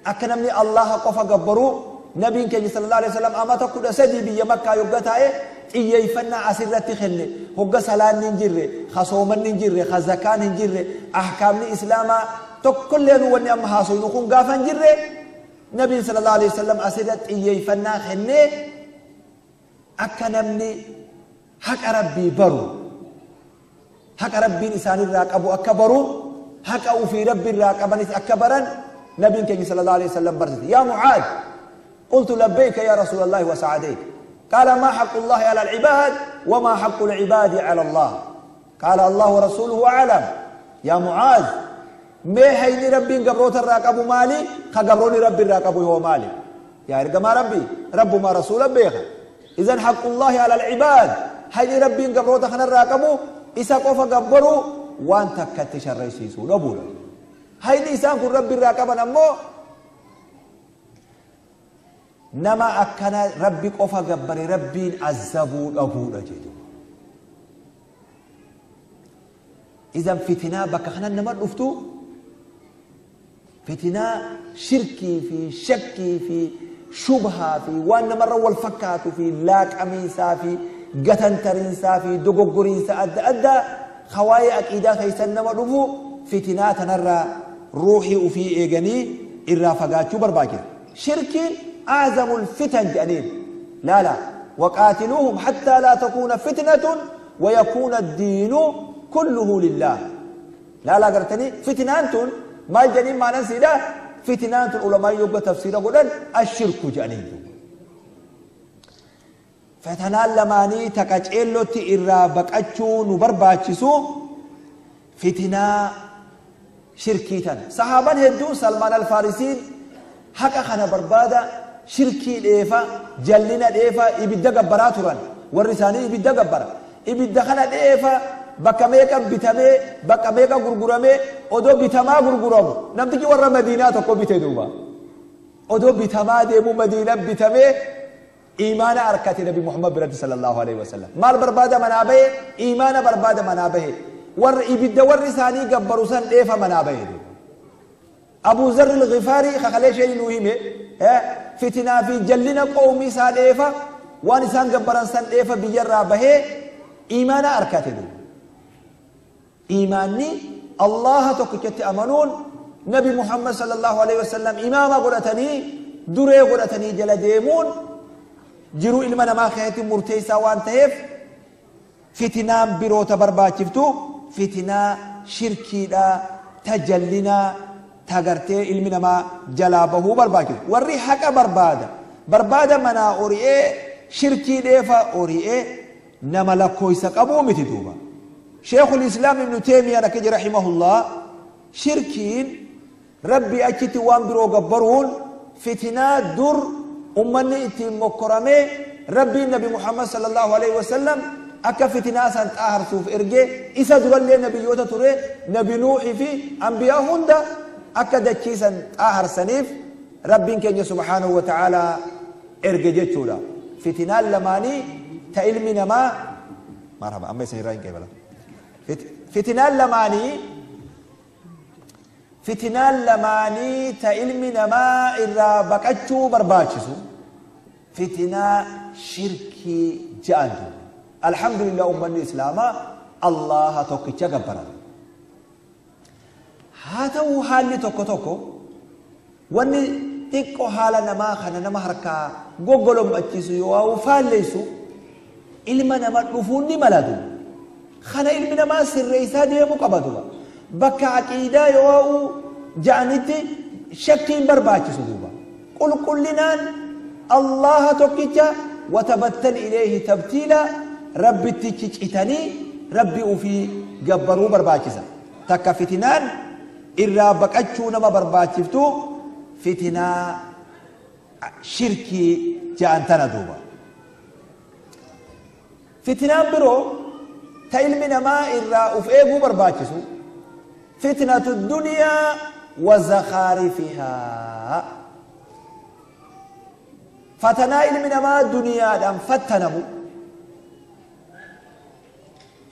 akka namni Allaha qofa gabbaru, nabiin keenya sallallahu alaihi wasallam amata 13 biyya Makkaa yogga taa'e xiyyeeffannaa asirratti kenne. Hogga salaanni hin jirre, ka soomanni hin jirre, ka zakaan hin jirre, ahkaamni islaamaa tokkollee nu wanni amma haasofnu kun gaafa hin jirre, nabiin sallallahu alaihi wasallam asirratti xiyyeeffannaa kennee akka namni haqa Rabbii baru, haqa Rabbiin isaanirraa qabu akka baru, haqa ufii Rabbiirraa qabanis akka baran nabiin keenya sallallahu alaihi wasallam barsiise. Yaa Mucaad, qultu labbayka yaa Rasuulallahi wa sa'adayk. Qaala maa haqqu Allahi ala al-ibaad wa maa haqqu al-ibaadi ala Allah. Qaala Allahu wa rasuuluhu a'lam. Yaa Mucaad, mee hayni Rabbiin gabroota irraa qabu maali? Ka gabroonni Rabbi irraa qabu hoo maali? Yaa ergamaa Rabbii, Rabbumaa rasuula beeka. Idan haqqu Allahi ala al-ibaad, hayni Rabbiin gabroota kanarraa qabu isa qofa gabbaruu, waan takkatti sharraysiisuu dhabuudha. Hayni isaan kun Rabbi irraa qaban ammoo nama akkana Rabbi qofa gabbare Rabbiin azabuu dhabuudha jedhu. Idan fitinaa bakka kanan nama dhuftu, fitinaa shirkii fi shakkii fi shubhaa fi waan namarra wal fakkaatu fi laaqamiinsaa fi gatantariinsaa fi dogoggoriinsa adda addaa hawaayee aqiidaa keessan nama dhufu, fitinaa tanarraa ruuxii ufii eeganii irraa fagaachuu barbaachisa. Shirkiin aazamul fitan jedhaniin. Laala, waqaatiluuhum hattaa laa takuuna fitnatun wayakuuna addiinu kulluhu lillaah. Laala, gartanii fitinaan tun maal jedhaniin maanan siidha? Fitinaan tun ulamaan yogga tafsiira godhan ashirku jedhaniin. Fatanaan lamaanii taqa ceellotti irraa baqachuu nu barbaachisu fitinaa shirkii tana. Sahaaban hedduun, Salmaan Alfaarisiin haqa kana barbaada shirkii dheefa, jallina dheefa ibidda gabbaraa turan. Warri isaanii ibidda gabbara. Ibidda kana dheefa bakka meeqa bitamee, bakka meeqa gurguramee, odoo bitamaa gurguramu namtichi warra Madiinaa tokko bite duuba. Odoo bitamaa deemu Madiina bitamee iimaana arkate Nabi Muhammad biratti sallallahu alaihi wasallam. Maal barbaada manaa bahe? Iimaana barbaada manaa bahe. Warri ibidda warri isaanii gabbaru san dheefa manaa bahe. Abu Zarri al-Ghifari kakalee isheen nuu hime fitinaa fi jallina qawmii isaa dheefa, waan isaan gabbaran san dheefa biyyarraa bahee iimaana arkate duuba. Iimaanni Allaha tokkichatti amanuun, Nabi Muhammad sallallahu alaihi wasallam imaama godhatanii, duree godhatanii jala deemuun jiruu ilma namaa keessatti murteessaa waan ta'eef, fitinaan biroota barbaachiftu fitinaa shirkiidha, tajallinaa tagartee ilmi namaa jalaa bahuu barbaachisu. Warri haqa barbaada manaa ori'ee shirkii dheefa ori'ee nama lakkooysa qabuu miti duuba. Sheekul Islaam Ibnu Teemiyaan akka jedhe rahimahullah, shirkiin Rabbi achitti waan biroo gabbaruun fitinaa dur ummanni ittiin mokkoramee Rabbiin Nabi Muhammad sallallahu alaihi wasallam akka fitinaa san xaaharsuuf ergee, isa durallee nabiyyoota ture, Nabi Nuuxii fi anbiyaa hunda akka dachii san xaaharsaniif Rabbiin keenya subhaanahu wa ta'aalaa erge jechuudha. Fitinaan lamaanii ta ilmi namaa, marhaba, amma isin irraa hin qeebala. Fitinaan lamaanii ta ilmi namaa irraa baqachuu barbaachisu fitinaa shirkii ja'antu. Alhamdulillah, ummanni islaamaa Allaha tokkicha gabbaran. Haa ta'u, haalli tokko tokko wanni xiqqoo haala namaa kana nama harkaa goggolombachiisu yoo faalleessu ilma nama dhufuun ni malatu. Kana ilmi namaa sirreessaa deemuu qaba duuba. Bakka aqiidaa yoo ja'anitti shakkiin barbaachisu duuba. Qulqullinaan Allaha tokkicha watabattal ilayhi tabtiila, Rabbitti cicitanii Rabbi ufii gabbaruu barbaachisa. Takka fitinaan irraa baqachuu nama barbaachiftu fitinaa shirkii ja'an tana duuba. Fitinaan biroo ta ilmi namaa irraa uf eeguu barbaachisu fitnatu duniyaa wa zakhaarifihaa. Fatanaa ilmi namaa duniyaadhaan fattanamu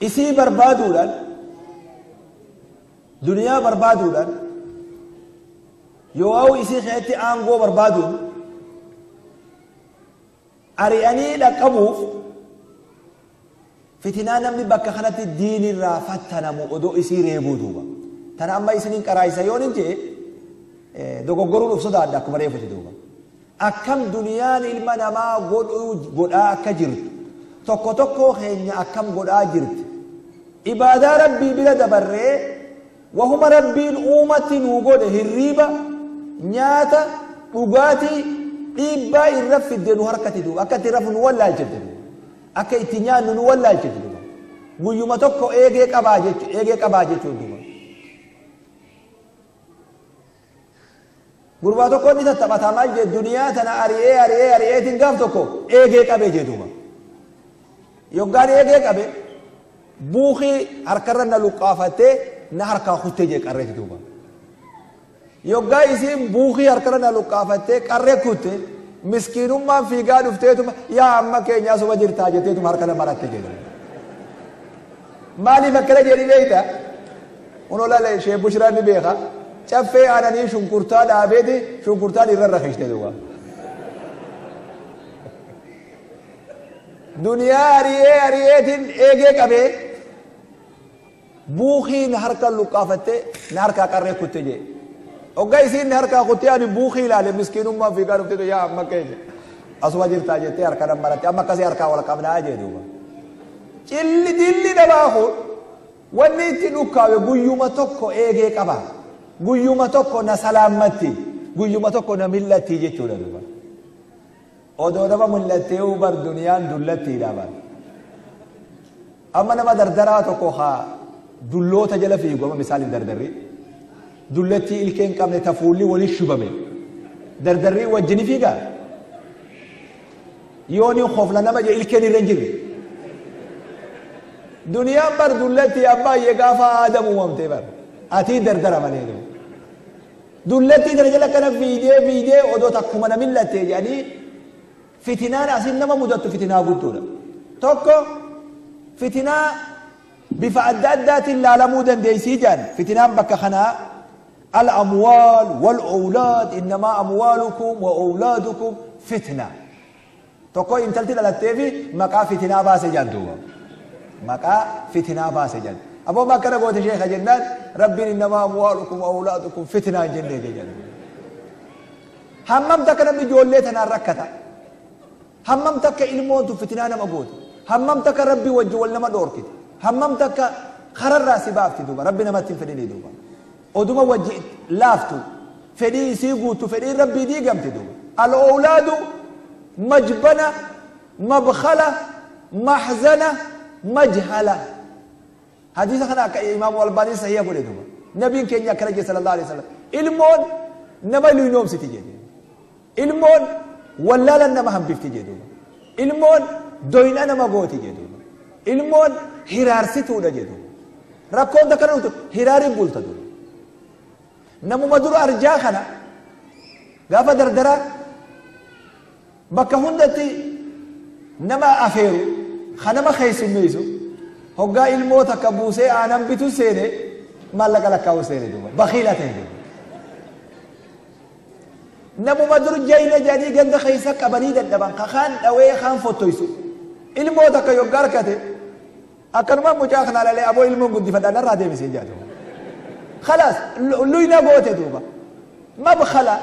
isii barbaaduudhaan, duniyaa barbaaduudhaan, yoo isii keessatti aangoo barbaaduun ari'anii dhaqqabuuf fitinaa namni bakka kanatti diinirraa fattanamu odoo isii reebuu duuba. Tana amma isiniin qaraayisa yoon hin jee dogoggoruun uf sodaadha akkuma reefuti duuba. Akkam duniyaan ilma namaa godhaa akka jirtu, tokko tokkoo keenya akkam godhaa jirti. Ibaadaa rabbii bira dabarree wahuma rabbiin uumatti nuu godhe hirriiba, nyaata, dhugaatii dhiibbaa irra fidde nu harkatti duuba. Akka itti rafu nu wallaalchifte duuba. Akka itti nyaannu nu wallaalchifte duuba. Guyyuma tokko eegee qabaa jechuudha, eegee qabaa jechuudha duuba. Gurbaa tokko inni tattaphataa maal jedhu duniyaa tana ari'ee ari'ee ari'eetiin gaaf tokko eegee qabee jedhu duuba. Yoggaan eegee qabe buukii harkarra na luqqaafattee na harkaa kuttee jee qarreeti duuba. Yoggaa isiin buukii harkarra na luqqaafattee qarree kutte miskiinummaan fiigaa dhufteetuma yaa amma keenyaa suma jirtaa jetteetuma harka na maratte jedhu. Maaliif akkana jedhi beekta? Kunoo laala ishee Bushraan ni beeka. Caffee aananii shunkurtaa dhaabeeti shunkurtaan irra rakishte duuba. Duniyaa ari'ee ari'eetiin eegee qabee buukiin harka luqqaafattee na harkaa qarree kutte jee. Hoggaa isiin na harkaa kuttee ani buukii ilaale miskiinummaan fiigaa dhufteetu yaa amma keenya asuma jirtaa jettee harka na maratte amma akkasii harkaa wal qabnaa jee duuba. Cilli dilli namaa kun wanni itti dhukkaawe guyyuma tokko eegee qaba. Guyyuma tokko na salaammatti. Guyyuma tokko na mil'atti jechuudha duuba. Odoo nama mul'attee bar duniyaan dullattiidha bar. Amma nama dardaraa tokko haa dulloota jala fiigu amma misaaliin dardarri. Dullattii ilkee hin qabne tafuulli waliin shubame. Dardarri wajjin fiigaa. Yooni hofla nama je ilkeen irra hin jirre. Duniyaan bar dullattii abbaayyee gaafa aadamu uumamtee bar. Atii dardara malee duuba. Dullattii tana jala kana fiigee fiigee odoo takkuma na mil'attee jedhanii fitinaan asin nama mudattu fitinaa guddoodha. Tokko fitinaa bifa adda addaatiin laalamuu dandeessii jedhan fitinaan bakka kanaa al-amwaal wal-awlaad innamaa amwaalukum wa awlaadukum fitna. Tokko intalti dhalattee fi maqaa fitinaa baase jedhan duuba. Maqaa fitinaa baase jedhan. Aboo akkana goote sheekha jennaan rabbiin innamaa amwaalukum wa awlaadukum fitnaa hin jennee jedhan. Hammam takka namni ijoollee tanaan rakkata. Hammam takka ilmoon tun fitinaa nama goote. Hammam takka rabbii wajji wal nama dhoorkite. Hammam takka kararraa si baafti duuba. Rabbi namatti hin fedhinii duuba. Oduma wajji laaftu fedhii isii guutu fedhiin rabbii diigamti duuba. Al-awlaadu majbana, mabkhala, mahzana, majhala. Hadiisa kana akka Imaamu Albaaniin sahiha godhe duuba. Nabiin keenya akkana jedhe sallallahu alaihi wasallam. Ilmoon nama luynoomsiti jedhe. Ilmoon wallaalan nama hambifti jedhe duuba. Ilmoon doyna nama gooti jedhe duuba. Ilmoon hiraarsituudha jedhe duuba. Rakkoon takka dhuftu hiraariin bulta duuba. Namuma dura arjaa kana gaafa dardaraa bakka hundatti nama afeeru ka nama keessummeessu hoggaa ilmoo takka buusee aanan bitu seene maallaqa lakkaa'u seene duuba. Bakiila ta'e duuba. Namuma dur jayna jedhanii ganda keessa qabanii dadhaban kaan dhawee kaan fottoysu. Ilmoo takka yoggaa harkate akkanuma mucaa kana lalee aboo ilmoon guddifadhaa narraa deebisee jaatu. Khalaas luyna goote duuba. Mabkhala,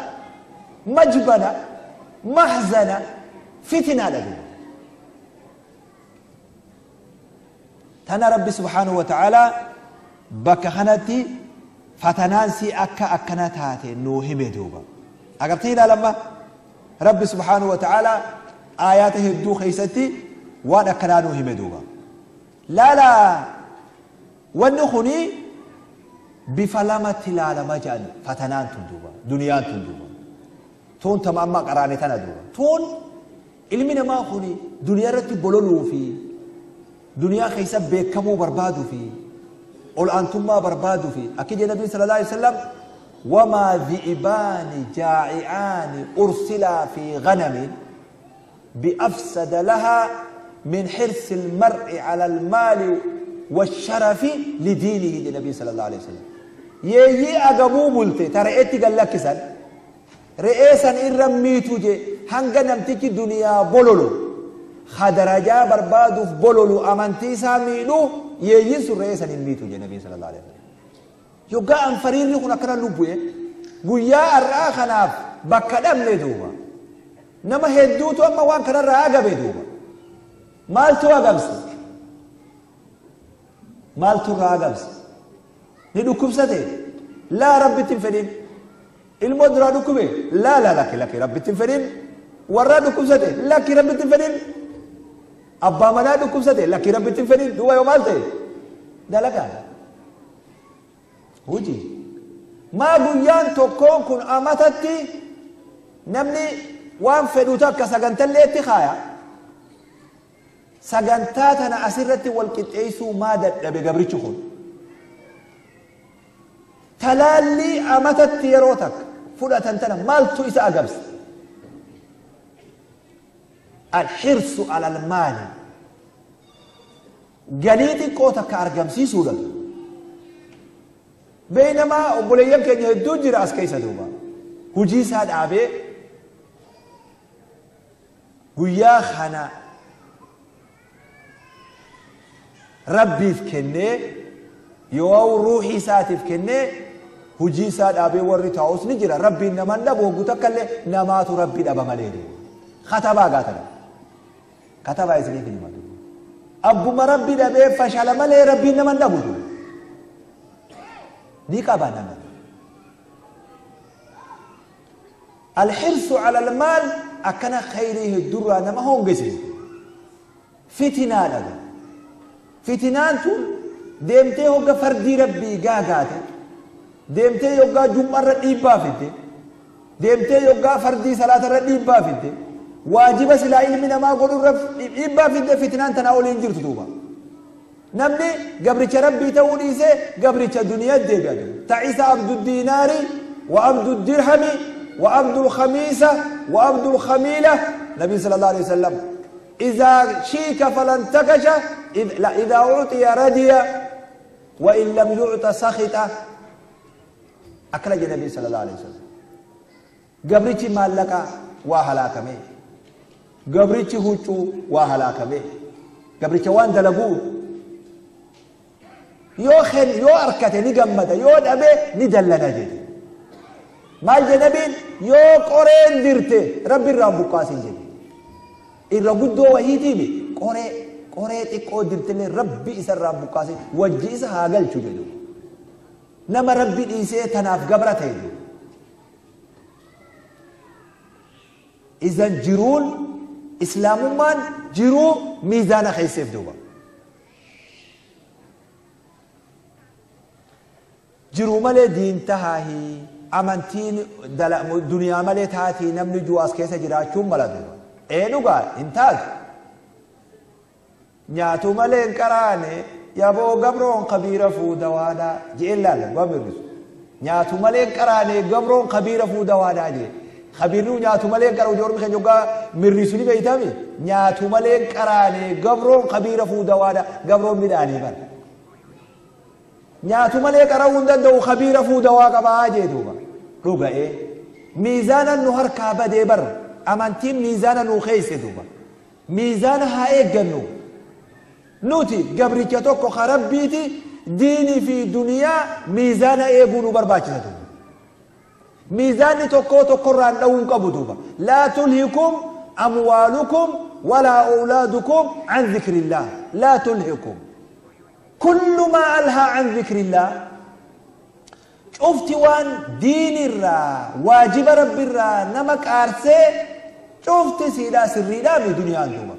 majbana, mahzana, fitinaadha duuba. Tana Rabbi subhaanahu wa ta'aalaa bakka kanatti fatanaan si akka akkana taate nuu hime duuba. Agartee ilaalamma Rabbi subhaanahu wa ta'aalaa aayaata hedduu keessatti waan akkanaa nuu hime duuba. Laala wanni kuni bifa lamatti ilaalama jedhan fatanaan tun duuba duniyaan tun duuba. Tun tama amma qaraane tana duuba. Tun ilmi namaa kuni duniyaa irratti bololuu fi duniyaa keessa beekamuu barbaaduu fi ol aantummaa barbaaduu fi akki jedhe nabiin sallallahu alaihi wasallam wamaa dhi'ibaani jaa'i'aani ursilaa fi ghanamin بأفسد لها من حرص المرء على المال والشرف لدينه للنبي صلى الله عليه وسلم. يي أغبو بلتي ترى إتي قال لك سن رئيسا إرميتو جي هنگا نمتكي دنيا بولولو خدرجا بربادو بولولو أمانتي ساميلو يي رئيسا إرميتو جي النبي صلى الله عليه وسلم. يوغا أنفرين يكون أكرا لبوه guyyaa har'aa kanaaf bakka dhabne duuba nama hedduutu amma waan kanarraa agabe duuba maaltu agabse maaltu irraa agabse ni dhukkubsate laa rabbitti hin fedhin ilmoo duraa dhukkube laa laa lakki lakki rabbitti hin fedhin warraa dhukkubsate lakki rabbitti hin fedhin abbaa manaa dhukkubsate lakki rabbitti hin fedhin duuba yoo maal ta'e dalagaa hojii maa guyyaan tokkoon kun amatatti namni waan fedhu takka sagantalleetti kaaya sagantaa tana asirratti wal qixxeessuu maa dadhabe gabrichi kun talaallii amatatti yeroo takka fudhatan tana maaltu isa agabse alxirsu ala almaali galii xiqqoo takka argamsiisuudha. بينما obboleeyyan keenya hedduu jira as keessa duuba hujii isaa dhaabee guyyaa kana rabbiif kennee yoo ruuxii isaatiif kennee hujii isaa dhaabee warri taa'us ni jira. Rabbiin naman dhabu hogguu takka illee namaatu rabbii dhaba malee duuba katabaa gaatana katabaa isiniif hin himatu abbuma rabbii dhabee fashala malee rabbiin naman dhabu duuba ni qaba nama. Alxirsu ala almaal akkana khayrii hedduurraa nama hongisiisu fitinaadha. Fitinaan tun deemtee hogga fardii rabbii gaagaate deemtee yoggaa jum'arra dhiibbaa fidde deemtee yoggaa fardii salaatarra dhiibbaa fidde waajiba silaa ilmi namaa godhurra dhiibbaa fidde fitinaan tanaa oliin jirtu duuba. Namni gabricha rabbii ta'uu dhiisee gabricha duniyaa deebi'a. Ta'isa abdu diinaari wa abdu dirhami wa abdu khamiisa wa abdu khamiila. Nabii sallallahu alaihi wasallam إذا شيك فلن تكش إذا أعطي رضي وإن لم يعط سخط. أكل النبي صلى الله عليه وسلم gabrichi maallaqa waa halaakame gabrichi huccuu waa halaakame gabricha waan dalaguu yoo yoo arkate ni gammada yoo dhabe ni dallana jedhe. Maal jedhe nabiin yoo qoreen dirte rabbi irraan buqqaasin jedhe. Irra guddoo wahiitiimi qoree qoree xiqqoo dirtillee rabbi isa irraan buqqaasin wajji isa haa galchu jedhu. Nama rabbi dhiisee tanaaf gabra ta'e jedhu. Izan jiruun islaamummaan jiruu miizaana keesseef duuba. Jiruu malee diin tahaahi amantiin duniyaa malee taatii namni ju'aas keessa jiraachuun mala duuba. Ee dhugaa hin taatu. Nyaatu malee hin qaraane yaboo gabroon kabiira fuudawaadhaa je'een laala gamirrisu. Nyaatu malee hin qaraane gabroon kabiira fuudawaadhaa jee. Kabiirri nyaatu malee hin qara'u ormi keenya yoggaa mirrisu ni beeytami. Nyaatu malee hin qaraane gabroon kabiira fuudawaadhaa gabroon midhaanii bara. Nyaatu malee qara'uu hin danda'u kabiira fuudawaa qabaa jee duuba. Dhuga'ee miizaana nu harkaa badee bara amantiin miizaana nu keesse duuba. Miizaana haa eeggannu. Nuti gabricha tokko ka rabbiiti diinii fi duniyaa miizaana eeguu nu barbaachisa duuba. Miizaanni tokko tokkorraan dha'uu hin qabu duuba. Laa tulhikum amwaalukum walaa awlaadukum an dhikrillah. Laa tulhikum. كل ما ألهى عن ذكر الله شفت وان دين الرا واجب رب الرا نمك أرسي شفت سيدا سريدا بدنيا دوبا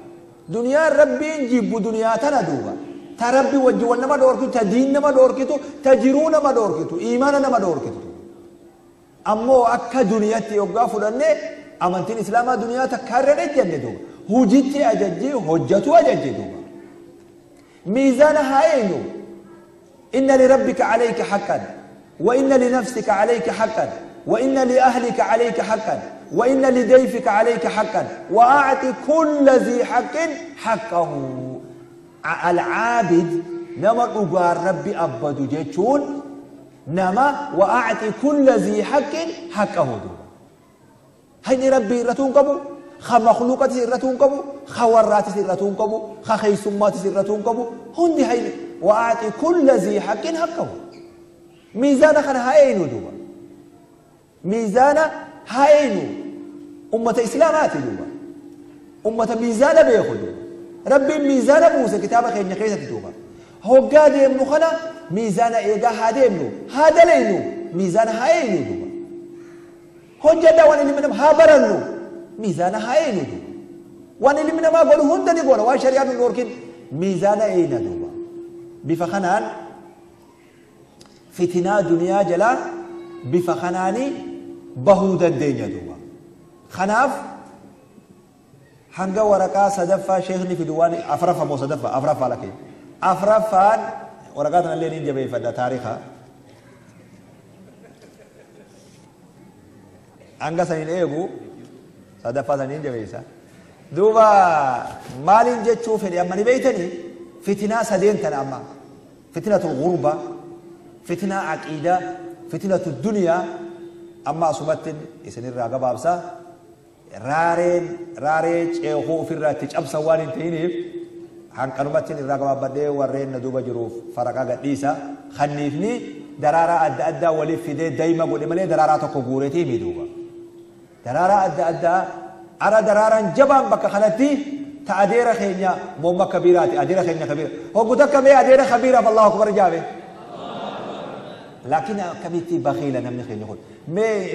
دنيا ربي نجيب دنيا تنا دوبا تربي وجه نما دوركتو تدين نما دوركتو تجرو نما دوركتو إيمان نما دوركتو أمو أكا دنيا تيوغا فلاني أمانتين إسلاما دنيا تكرر جنة دوبا هجتي أججي هجتو أججي دوبا ميزانها أين؟ إن لربك عليك حقا وإن لنفسك عليك حقا وإن لأهلك عليك حقا وإن لضيفك عليك حقا وأعط كل ذي حق حقه. العابد نما أقار ربي أبد جيتشون نما وأعطي كل ذي حق حقه. هيني ربي رتون قبو، خا مخلوقاتي رتون قبو، خا وراتي رتون قبو، خا خيسماتي رتون قبو، هندي هيني وأعطي كل ذي حق حقه. ميزان خنا هاينو دوبا، ميزان هاينو أمة إسلامات دوبا، أمة ميزان بيخدو ربي ميزان موسى كتابك إن خيسة دوبا. هو قاد يمنو خنا ميزان إيجا هذا يمنو هذا لينو ميزان هاينو دوبا. هو جدا وان اللي منهم هابرنو ميزان هاينو دوبا. وان اللي منهم ما قالوا هندني قالوا وان شريعة النوركين ميزان أين دوبا. بفخنان فتنة دنيا جلا بفخناني بهودا الدنيا دوبا. خناف hanga waraqaa sadaffaa sheekni fidu waan afraffaa moo sadaffaa afraffaa lakkee afraffaan waraqaa tanallee niin jabeeffadha taariika hanga saniin eegu sadaffaa saniin jabeessa duuba maaliin jechuu fedhe amma ni beeytanii fitinaa sadeen tana amma fitinatul gurba fitinaa aqiidaa fitinatul duniyaa amma asumatti isinirraa gabaabsa raareen raaree ceekuu ofirraa itti cabsan waan hin ta'iniif hanqanumatti irraa gabaabbadhee warreen na duuba jiruuf faraqaa gadhiisa kanniifni daraaraa adda addaa waliif fidee dayma godhe malee daraaraa tokko guureetii mi duuba daraaraa adda addaa ara daraaraan jabaan bakka kanatti ta adeera keenya moomma kabiiraati adeera keenya kabiira hoggu takka mee adeera kabiiraaf Allahu akbar jaabe laakiin akkamitti bakiila namni keenya kun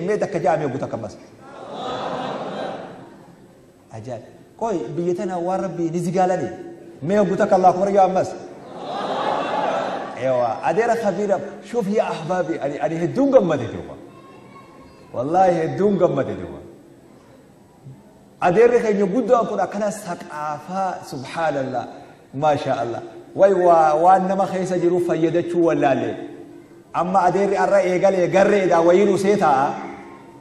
mee takka jaame hoggu takka ammas أجل كوي بيتنا وربي نزقالني ما يقولك الله أكبر يا أمس أيوة أدير خبيرة شوف يا أحبابي أنا هدون قمتي دوبا والله هدون قمتي دوبا أدير خير يقول أكون أكنا سقافة سبحان الله ما شاء الله وي وأنا ما خيس جرو فيدة شو ولا لي أما أدير الرأي قال يقرر إذا وينو سيتا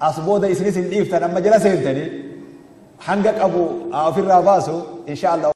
أصبوده يسني سنديف أما جلس ينتني حنقك أبو في الراباسو إن شاء الله.